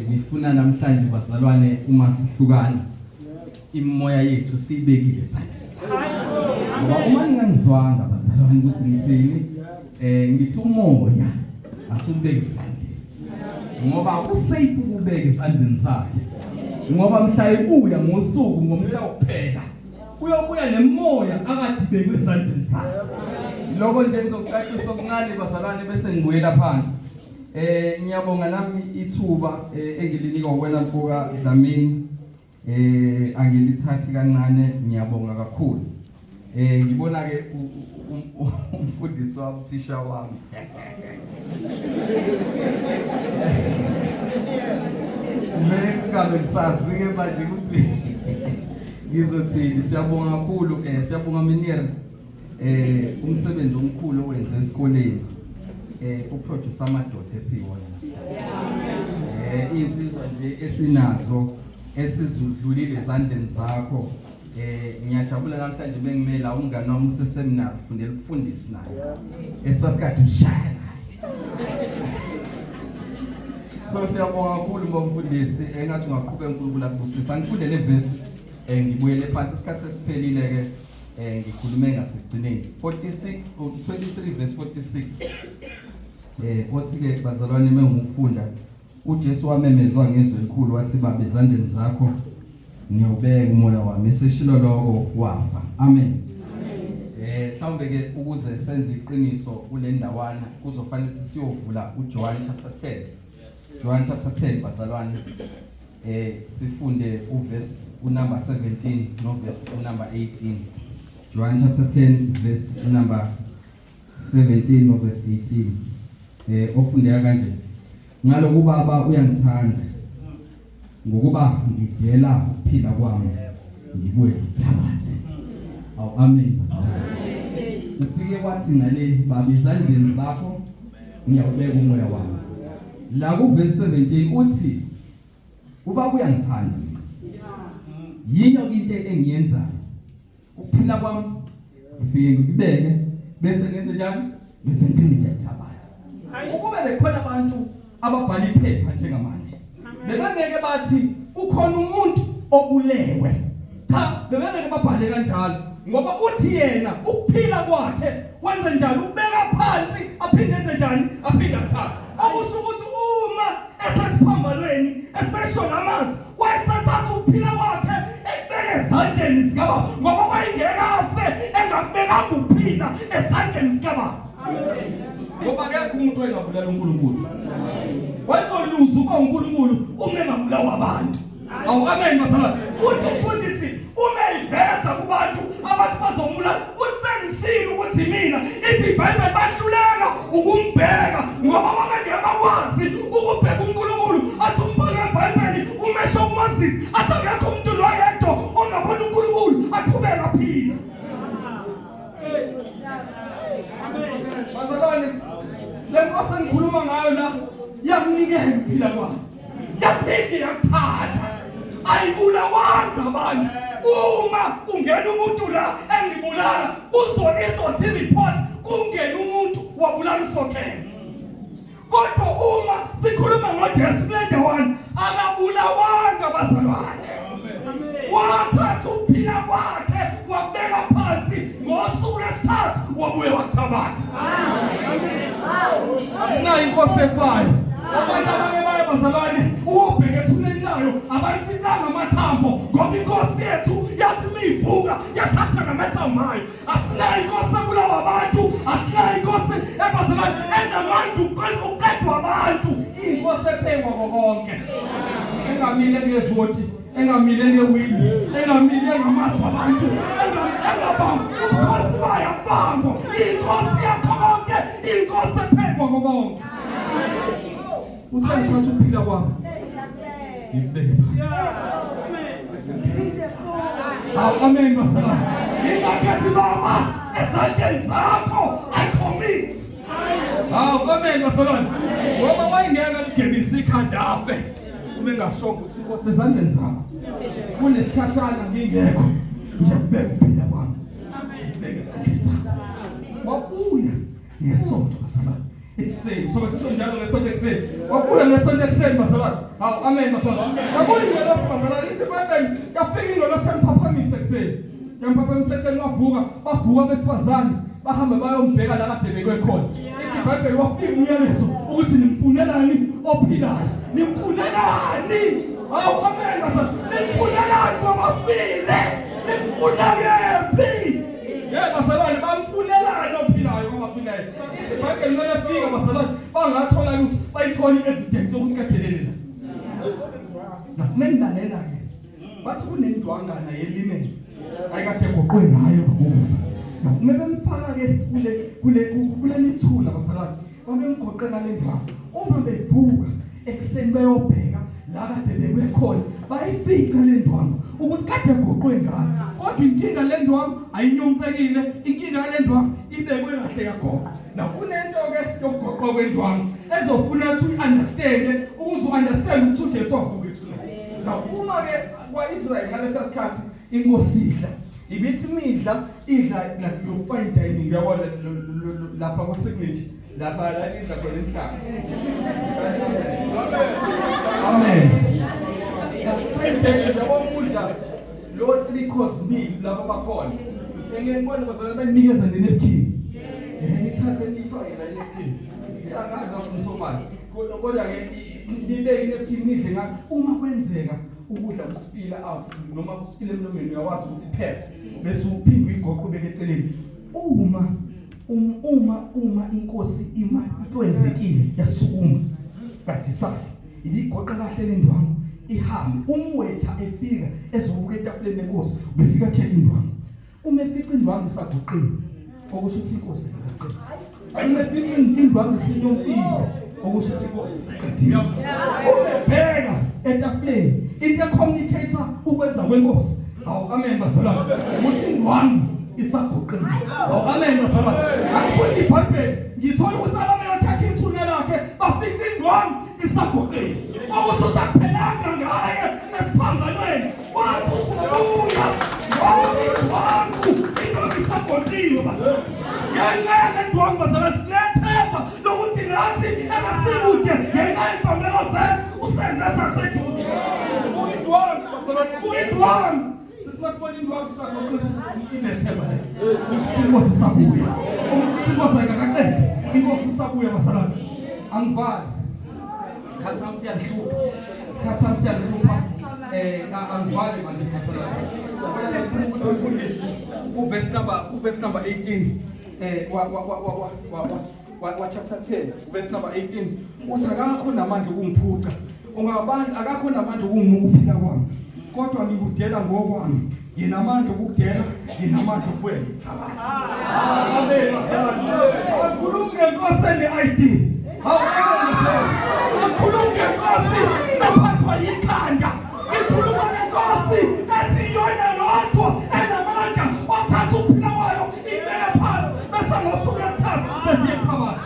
Ngifuna namhlanje bazalwane uma sihlukana imoya yethu siyibekile esandleni sakhe. Ngoba uma ningangizwanga bazalwane ukuthi ngithini, ngithi umoya asubeke esandleni. Ngoba usafe ukubeka esandleni sakhe. Ngoba mhla ebuya ngosuku ngomhla wokuphela uyobuya nemoya akadibekwe esandleni sakhe. Lokho nje ngizocacisa okuncane bazalwane bese ngibuyela phansi. Ngiyabonga nami ithuba engilinikwa wena mfoka Dlamini. Angilithathi kancane, ngiyabonga kakhulu. Ngibona ke umfundisi wami, uthisha wami. Kumele kungabe ngisazi ke manje ukuthi ngizothini. Siyabonga kakhulu, siyabonga Minier. Umsebenzi omkhulu owenze esikoleni, uproduce amadoda esiwona. Insizwa nje esinazo esizudlulile ezandleni zakho. Ngiyajabula namhlanje bengimela umngane wami useseminar, ufundela ukufundisa naye. Esasikade ushaya naye. So siyabonga kakhulu bomfundisi, engathi ungaqhubeka uNkulunkulu akubusise. Angifunde le verse, ngibuyele phansi, isikhathi sesiphelile ke. Ngikhulume ngasekugcineni. 46 or 23 verse 46. Othi ke bazalwane mengufunda, uJesu wamemezwa ngezwi elikhulu wathi, Baba, ezandleni zakho ngiyawubeka umoya wami. Eseshilo lokho wafa. Amen. Mhlawumbe ke ukuze senze iqiniso kule ndawana kuzofanele ukuthi siyovula uJohn chapter 10. John chapter 10 bazalwane. Sifunde uverse unumber 17 no verse unumber 18. John chapter 10 verse number 17 no verse 18. Ofundeka kanje. Ngaloku Baba uyangithanda ngokuba ngidela ukuphila kwami ngibuye ngithabathe. Awu amen. Ufike kwathi ngale Baba ezandleni zakho ngiyawubeka umoya wami. La ku verse 17 uthi uBaba uyangithanda mina. Yinyo into engiyenzayo. Ukuphila kwami ngifike ngikubeke bese ngenze njani? Bese ngiphinde ngiyathabatha. Ukube bekhona abantu ababhala iphepha njengamanje, bebengeke bathi ukhona umuntu obulewe. Cha, bebengeke babhale kanjalo, ngoba uthi yena ukuphila kwakhe wenze njani? Ubeka phansi aphinde enze njani? Aphinde athathe. Okusho ukuthi uma esesiphambanweni esesho lamazwi, wayesethatha ukuphila kwakhe ekubeka ezandleni zikaBaba, ngoba wayengeke afe engakubekanga ukuphila ezandleni zikaBaba. Ngoba akekho umuntu oyengabulala uNkulunkulu. Wayezoluza ukuba uNkulunkulu uma engabulawa abantu. Awu amen bazalwane. Uthi umfundisi uma eyiveza kubantu abathi bazomulala, uthi sengishilo ukuthi mina, ithi iBhayibheli bahluleka ukumbheka ngoba babengeke bakwazi ukubheka uNkulunkulu. Athi umbhalo weBhayibheli umesho uMoses, athi akekho umuntu noyedwa ongabona uNkulunkulu aqhubeke aphile. Bazalwane, le nkosi engikhuluma ngayo la yakunikela ukuphila kwayo, yaphinde yakuthatha, ayibulawanga abantu. Uma kungena umuntu la engibulala, kuzo izothi report kungena umuntu wabulala uSokhela. Kodwa uma sikhuluma ngoJesu kule ndawana, akabulawanga bazalwane. Wathatha ukuphila kwakhe wakubeka phansi, ngosuku lwesithathu wabuye wakuthabatha. Asinayo inkosi efayo. Abantu abanye baye bazalwane uwobheka ethuneni layo abayificanga amathambo, ngoba inkosi yethu yathi mivuka yathatha namathambo ayo. Asinayo inkosi ebulawa abantu, asinayo inkosi ebazalwane enamandla ukuqedwa abantu. Inkosi ephengwa konke, engamile ngevoti, engamile ngewili, engamile ngamazwi abantu, engabamba ubukhosi bayo akubambo. Inkosi yakho konke, inkosi ephengwa konke. Uthe ngithatha ukuphila kwami ngikubeke phansi. Awu amen bazalwane. Ingakhethi Baba ezandleni zakho I commit. Awu amen bazalwane. Ngoba wayengeke aligebise ikhanda afe uma engashongo ukuthi inkosi ezandleni zakho. Kunesikhashana ngingekho, ngiyakubeka ukuphila kwami. Ngibeke ezandleni zakho. Wabuya ngesonto bazalwane. Ekuseni. So sisho njalo ngesonto ekuseni. Wabuya ngesonto ekuseni bazalwane. Hawu amen bazalwane. Wabuya ingelosi bazalwane ithi iBhayibheli yafika ingelosi yamphaphamisa ekuseni. Yamphaphamisa ekuseni wavuka, bavuka besifazane bahambe bayombheka la kade bekwe khona. Ithi iBhayibheli wafika umyalezo ukuthi nimfunelani ophilayo. Nimfunelani? Hawu amen bazalwane. Nimfunelani kwabafile? Nimfuna kephi? Yebo bazalwane bamfunelani ophilayo kwabafileyo. Ithi iBhayibheli mayafika bazalwane bangathola lutho bayithola i-evidence yokuthi kadelele la. Mengilalela ke. Bathi kunendwangana yelimeni ayikade egoqwe ngayo ngokufa. Uma bemfaka ke kule kule kuleli thuna bazalwane babemgoqe ngale ndwangu. Uma bevuka ekuseni beyobheka la kade bekwe khona bayifica le ndwangu ukuthi kade egoqwe ngayo. Kodwa inkinga le ndwangu ayinyomfekile, inkinga yale ndwangu ibekwe kahle yagoqwa. Nakunento-ke yokugoqwa kwendwangu ezofuna ukuthi uyi-understande ukuze u-understande ukuthi uJesu wavuka ethuneni. Now uma-ke kwa-Israyeli ngalesa sikhathi inkosi idla ibithi imidla idla like your fine dining uyabona lapha ku-signature lapha la idla khona inhlanga. Amen. Fine dining yabona ukudla lo three course meal laba bakhona engeke ngibone bazalwane banikeza ne-napkin. Nithathe niyifake la i-napkin. Angazi ngomsobani. Kodwa ke nibeke i-napkin nidle ngayo. Uma kwenzeka ukudla kuspila out noma kuspila emlomeni uyakwazi ukuthi phet bese uphinde uyigoqe ubeke eceleni. Uma uma uma inkosi ima ikwenzekile yasukuma kadisayo ibigoqa kahle le ndwangu ihambe umwetha efika ezobuka etafuleni lenkosi ubefika check indwangu Uma efica indwangu isagoqiwe, okusho ukuthi inkosi igoqiwe. Uma efica indwangu isinyomfile, okusho ukuthi inkosi isiqedile. Uma ebheka etafuleni, into ecommunicator ukwenza kwenkosi. Hawu amen bazalwane. Ukuthi indwangu isagoqiwe. Hawu amen bazalwane. Angifuni iBhayibheli ngithola ukuthi ababeyothatha ithuna lakhe bafica indwangu isagoqiwe. Okusho ukuthi akuphelanga ngaye esiphambanweni. Wathi uzobuya ngoba indoda isagoqiwe bazalwane. Ngenxa yale ndwangu bazalwane sinethemba lokuthi nathi engasikude ngenxa yempambeko zethu usenze saseduze. Kuyindwangu bazalwane, kuyindwangu. Sithi masibona indwangu sisagoqiwe inethemba. Inkosi isabuya. Inkosi ayikakaqedi. Inkosi isabuya bazalwane. Angivali. Isikhathi sami siyangihlupha. Isikhathi sami siyangihlupha. Angivali manje umfundisi uverse number uverse number 18 wa wa wa wa wa wa wa chapter 10 verse number 18 uthi akakho namandla ukungiphuca ungabantu akakho namandla ukungimuka ukuphila kwami kodwa ngikudela ngokwami nginamandla okukudela nginamandla okubuya ngithabathe amen akhulumi ngenkosi ene-ID akhulumi ngenkosi ephathwa yikhanda ikhuluma ngenkosi ethi iyona yodwa enamandla othatha ukuphila kwayo ibeke phansi bese ngosuku lwesithathu bese iyethabatha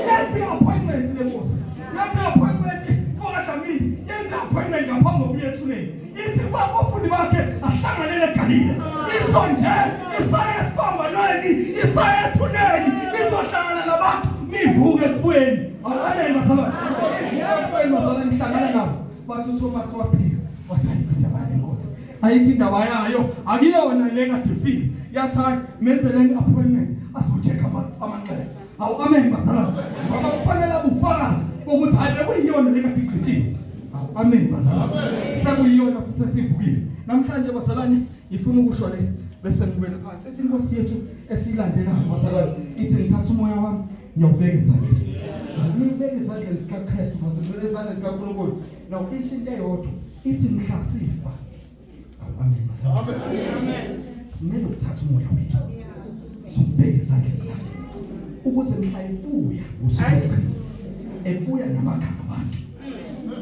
yenze i-appointment le nkosi yenze i-appointment kokaDlamini yenze i-appointment ngaphambi kokuya ethuneni ithi kwabafundi bakhe ahlanganele eGalile isho nje isaya esiphambanweni isaya ethuneni izohlangana nabantu nivuke ekufeni amen bazalwane ekufeni bazalwane nihlangana nabo bathi uThomas waphika wathi ayikho indaba yenkosi ayikho indaba yayo akuyona le kade ifile yathi hayi menzeleni appointment azocheck amanxeba awu amen bazalwane ngoba kufanele ubufakazi bokuthi hayi bekuyiyona le kade igqitshiwe awu amen bazalwane sekuyiyona futhi esivukile namhlanje bazalwane ngifuna ukusho le bese ngibuyela phansi ethi inkosi yethu esiyilandelayo bazalwane ithi ngithatha umoya wami ngiyawubeka ezandleni ngiyibeka ezandleni zikaKristu bazalwane ezandleni zikaNkulunkulu now isho into eyodwa ithi mhla sifa amen amen simele ukuthatha umoya wethu siwubeke ezandleni zakhe ukuze mhla ebuya ngosuku ebuya namakhanda abantu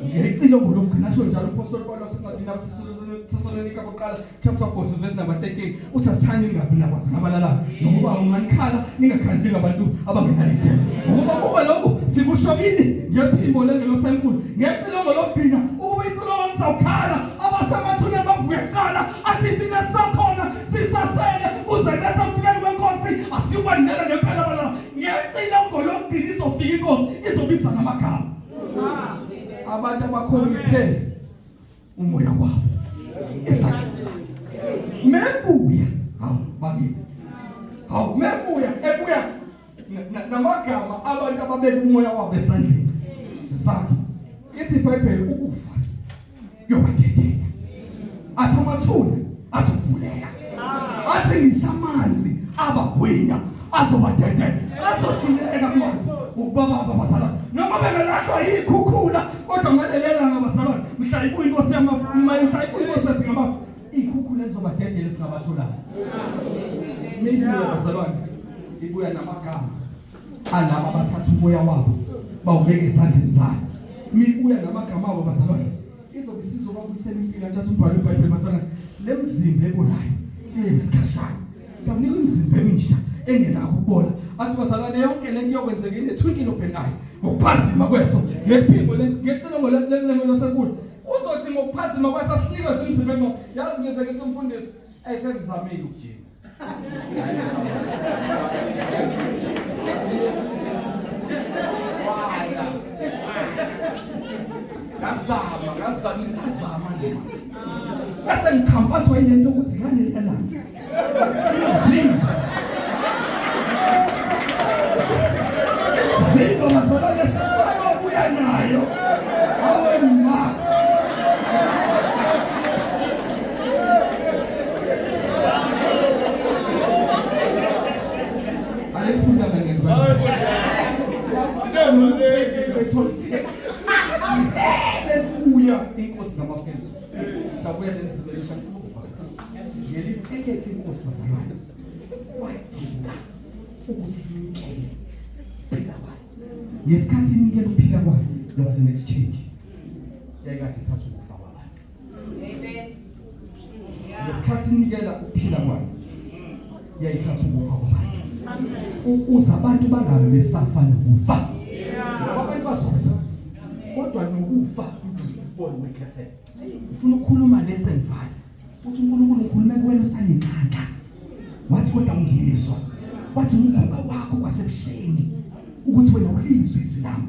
ngiyayicilongo lokugcina asho njalo uPostoli Paulos encwadini yabaseThesalonika bokuqala chapter 4 verse number 13 uthi asithandi ningabi nakwazi ngabalalayo nokuba unganikhala ningakhali njengabantu abangenalithemba ngokuba kuba lokhu sikusho kini ngephimbo lengelosi enkulu ngecilongo lokugcina ukuba icilongo lisawukhala abasemathuneni bavuke kuqala athi thina sisakhona sisasele kuze bese kufikeni kwenkosi asiyukwanela ngempela bala ngecilongo lokugcina izofika inkosi. Izobiza namagama abantu abakhomithe umoya wabo ezandleni zakhe. Mebuya, hawu bakithi, hawu mebuya, ebuya namagama abantu ababeka umoya wabo esandleni sakhe. Ithi iBhayibheli ukufa kuyobathethela, athi amathuna azovuleka, athi ngisho amanzi abagwinya azobadedela, azohluleka amanzi ukubabamba bazalwane, noma bengalahlwa yikhukhula, kodwa ngalelelanga bazalwane, mhla ibuya inkosi yamafu, mhla ibuya inkosi yathi ngamafu, iy'khukhula ezizobadedela esingabatholayo. Mibuya bazalwane, ibuya namagama alaba abathatha umoya wabo bawubeka ezandleni zayo. Mibuya namagama abo bazalwane, izobe isizobabuyisela impilo. Athatha umbhalo weBhayibheli bazalwane, le mzimba ebolayo eyesikhashana siyakunika imizimba emisha engenakho ukubola. Athi bazalwane, yonke lento iyokwenzeka in the twinkle of an eye, ngokuphazima kweso, ngephimbo ngecilongo lesenkulu. Uzothi ngokuphazima kweso asinikeze imizimba engcono. Yazi ngize ngithi umfundisi esengizamile ukujima. Ngazama, ngazama, ngisazama nje. Bese ngikhampathwa yilento ukuthi ngaleli langa. Imizimba bazalwane sibayobuya nayo. Awe ma. Kuya inkosi ngamaphezulu. Sabuya lemsebenzi ngelithikithi inkosi bazalwane. Wadinga ukuthi sinikele ukuphila kwayo. Ngesikhathi inikela ukuphila kwayo, there was an exchange. Yayikade ithatha ukufa kwabantu. Amen. Ngesikhathi inikela ukuphila kwayo, yayithatha ukufa kwabantu. Ukuze abantu bangabe besafa nokufa. Ngoba abantu bazofa. Kodwa nokufa kubona uyikhethela. Ufuna ukukhuluma lese ngivala. Uthi uNkulunkulu ngikhulume kuwena usanenhlanhla. Wathi kodwa ungizwa. Wathi umkhuba wakho kwasebusheni ukuthi wena ulizwe izwi lami.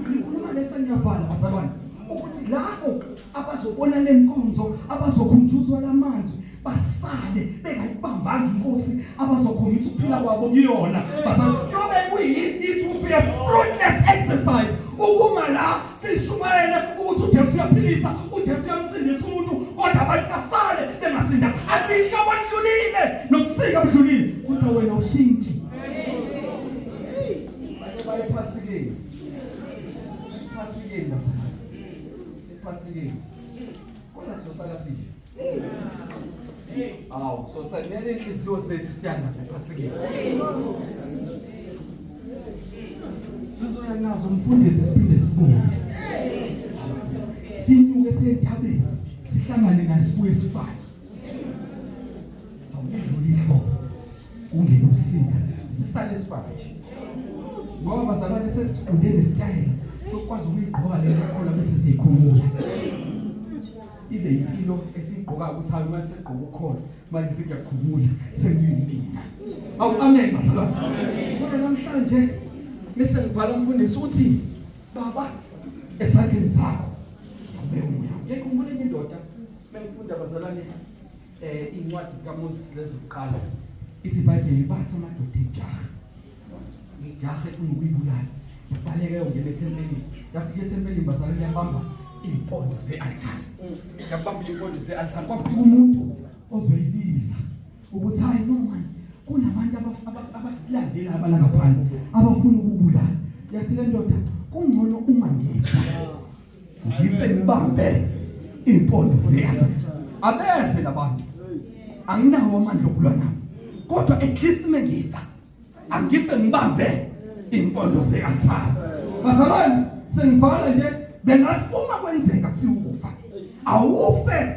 Ngikhuluma lese ngiyavala bazalwane ukuthi labo abazobona lenkonzo abazokhunjuzwa lamanzi basale bengayibambanga inkosi abazokhombisa ukuphila kwabo kuyona bazalwane njobe kuyi it will be a fruitless exercise ukuma la sishumayele ukuthi uJesu uyaphilisa, uJesu uyamsindisa umuntu, kodwa abantu basale bengasinda. Athi inhlobo idlulile nobusika budlulile, kodwa wena ushintshi. Baye ephasikeni, ephasikeni lapha, ephasikeni, kodwa siyosala sinje. Awu, sosanele inhliziyo zethu siyanazo ephasikeni. Sizoya nazo umfundisi siphinde sibuye. Sinyuke siye entabeni, sihlangane naye sibuye sifane. Awudluli ihlobo. Ungene ubusika, sisale sifane nje. Ngoba bazalwane sesifunde nesitayela sokwazi ukuyigqoka le nto bese siyikhumula. Ibe impilo esiyigqoka ukuthi hayi manje segqoka ukhona manje sekuyakhumula sengiyimina. Awu amen bazalwane. Kodwa namhlanje bese ngivala mfundisi uthi baba esandleni sakho ubeke umoya. Ngiyakhumbula enye indoda mengifunda bazalwane incwadi zikaMoses lezokuqala ithi iBhayibheli bathi amadoda ejaha ijaha efuna ukuyibulala yabaleka yongena ethempelini yafika ethempelini bazalwane yabamba iy'mpondo ze-altare yabamba iy'mpondo ze-altare kwafika umuntu ozoyibiza ukuthi hayi no man kunabantu abalandela abala ngaphandle abafuna ukubulala yathi le ndoda kungcono uma ngifa ngife ngibambe iy'mpondo ze-altare abeze labantu anginawo amandla okulwa nabo kodwa at least mengifa angife ngibambe impondo ze-altare bazalwane sengivala nje bengathi uma kwenzeka kufika ukufa awufe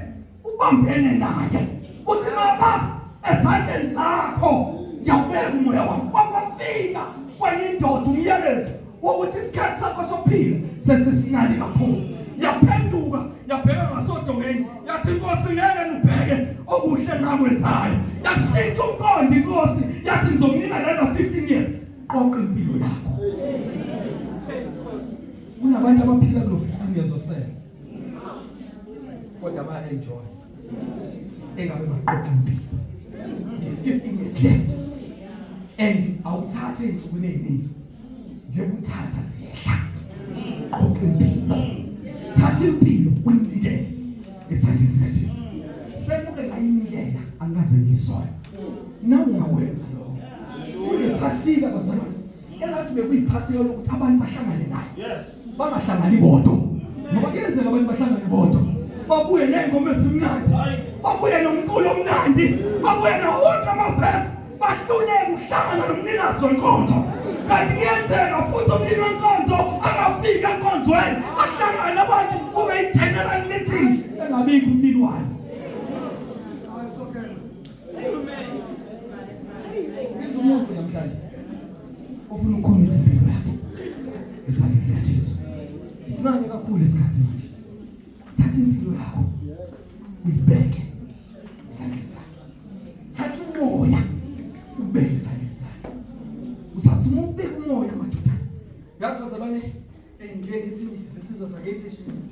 ubambene naye uthi baba ezandleni zakho ngiyawubeka umoya wami kwakwafika kwenye indoda umyalezo wokuthi isikhathi sakho sokuphila sesisincane kakhulu yaphenduka yabheka ngasodongeni yathi inkosi ngeke nibheke okuhle ngakwenzayo yakushintsha umqondo inkosi yathi ngizomnika lena 15 years qoqa impilo yakho. Kunabantu abaphila kulo 15 years osele. Kodwa ba enjoy. Engabe baqoqa impilo. 15 years left. And awuthathe insuku eziningi. Njengoba uthatha ziyehla. Qoqa impilo. Thatha impilo uyinikele esandleni sikaJesu. Sekuke ngayinikela angikaze ngiyisole. Nawe ungakwenza lokho. Kuyiphasika bazalwane. Engathi bekuyiphasika lokuthi abantu bahlangane naye. Yes. Bangahlangani bodwa. Ngoba kuyenzeka abantu bahlangane bodwa. Babuye ney'ngoma ezimnandi. Babuye nomculo omnandi. Babuye nawo wonke amavesi. Bahluleke ukuhlangana nomnikazi wenkonzo. Kanti kuyenzeka futhi umnini wenkonzo angafika enkonzweni ahlangane abantu kube i-general meeting engabikho umnini wayo. Umuntu namhlanje ofuna ukukhombisa impilo yakhe esandleni sikaJesu. Isincane kakhulu isikhathi manje. Thatha impilo yakho uyibeke esandleni sakhe. Thatha umoya ubeke esandleni sakhe. Uzathi uma ubeka umoya madoda. Yazi bazalwane ngiye ngithi izinsizwa zakithi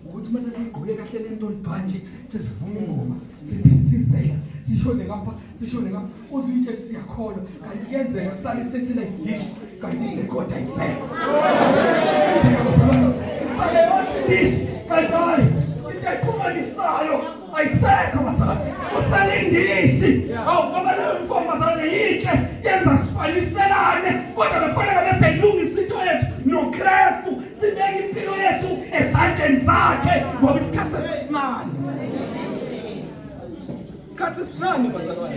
ukuthi uma sesigqoke kahle le nto libhantshi sesivuma ingoma sizela sishone ngapha sishone ngapha uzuyitshe siyakholwa kanti kuyenzeka kusale i-satellite dish kanti irekhodi ayisekho kusale yonke dish kanti hayi into eqhumanisayo ayisekho bazalwane kusale indishi awu ngoba leyo uniform bazalwane yinhle yenza sifaniselane kodwa bekufanele bese ilungisa into yethu noKristu sibeke impilo yethu ezandleni zakhe ngoba isikhathi sesincane isikhathi esincane bazalwane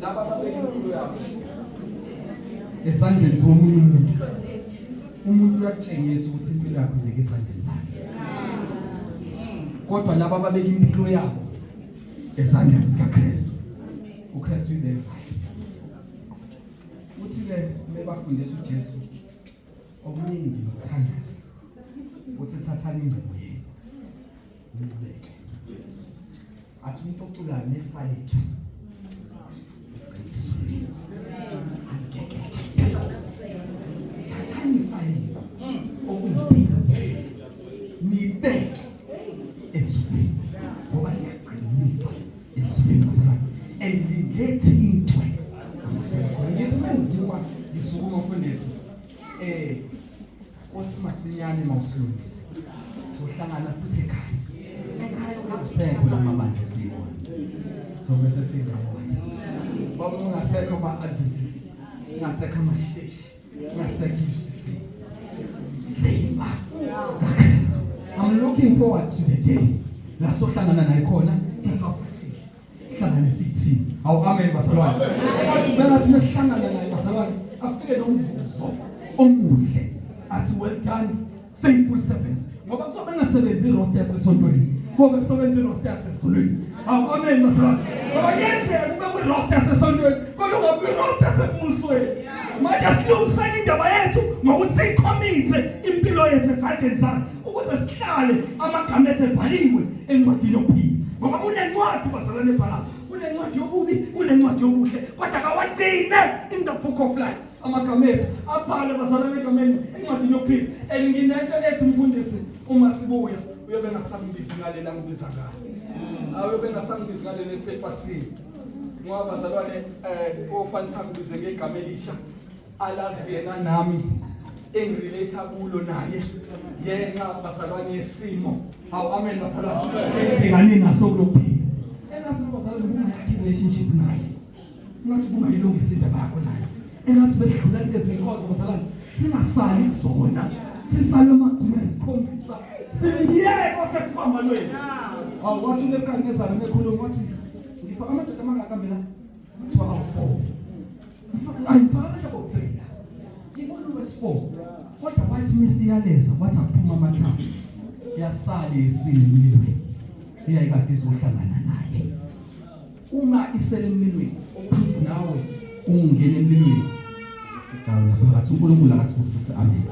laba ababeka impilo yabo esandleni somunye umuntu umuntu uyakutshengisa ukuthi impilo yakho ibeke esandleni sakhe kodwa laba ababeka impilo yabo esandleni sikaKristu uKristu uyibeka uthi-ke mebafundisa uJesu okuningi nokuthandaza uthi thathani ingcebo yenu niyibeke athi umuntu oculayo nefa lethu thathani ifa lethu okuyimpilo nibeke ezulwini ngoba liyagciniwa ezulwini bazalwane and lingethintwe akusekho ngithi mengivuka ngisukuma mfundisi Nkosi masinyane mawusilungise sohlangana futhi ekhaya ekhaya ungasekho lamabandla esiyibona sobe sesindawonye ngoba ungasekho ama-adventist ungasekho amasheshi ungasekho i-UCC sesimzimba kaKristu. I'm looking forward to the day la sohlangana naye khona sesawuthile sihlangane sithini awu amen bazalwane bengathi mesihlangana naye bazalwane afike nomvuzo omuhle athi well done faithful servants ngoba kuzobe engasebenzi iroster yasesontweni kuzobe kusebenza iroster yasezulwini awu amen bazalwane ngoba kuyenzeka kube kwiroster yasesontweni kodwa ungabi kwiroster yasembusweni manje silungiseni indaba yethu ngokuthi siyikhomithe impilo yethu esandleni sakhe ukuze sihlale amagama ethu ebhaliwe encwadini yokuphila ngoba kunencwadi bazalwane ebhala kunencwadi yobubi kunencwadi yobuhle kodwa kawagcine in the book of life amagama ethu abhale bazalwane egameni encwadini yokuphila and nginento ethi mfundisi uma sibuya uyobe ngasambizi ngalela ngibiza ngayo awuyobe ngasambizi ngalela esepasini ngoba bazalwane ofanele angibize ngegama elisha alazi yena nami engirelate kulo naye ngenxa bazalwane yesimo awu amen bazalwane engibhekane naso kulokuphila engathi bazalwane kungayakhi relationship naye engathi kungayilungisa indaba yakho naye engathi besidlula kulezi nkonzo bazalwane singasali kuzona sisale emazulwini ayisikhombisa simyeke osesiphambanweni awu wathi uNebukadnezari mekhuluma wathi ngifaka amadoda amangaka mina kuthiwa awu-four ayifaka abofela ngibona wesi-four kodwa wathi mesiyaleza wathi aphuma amathambo yasale isini emlilweni eyayikade izohlangana naye uma isele emlilweni futhi nawe ungena emlilweni phakathi uNkulunkulu akasibusise amen.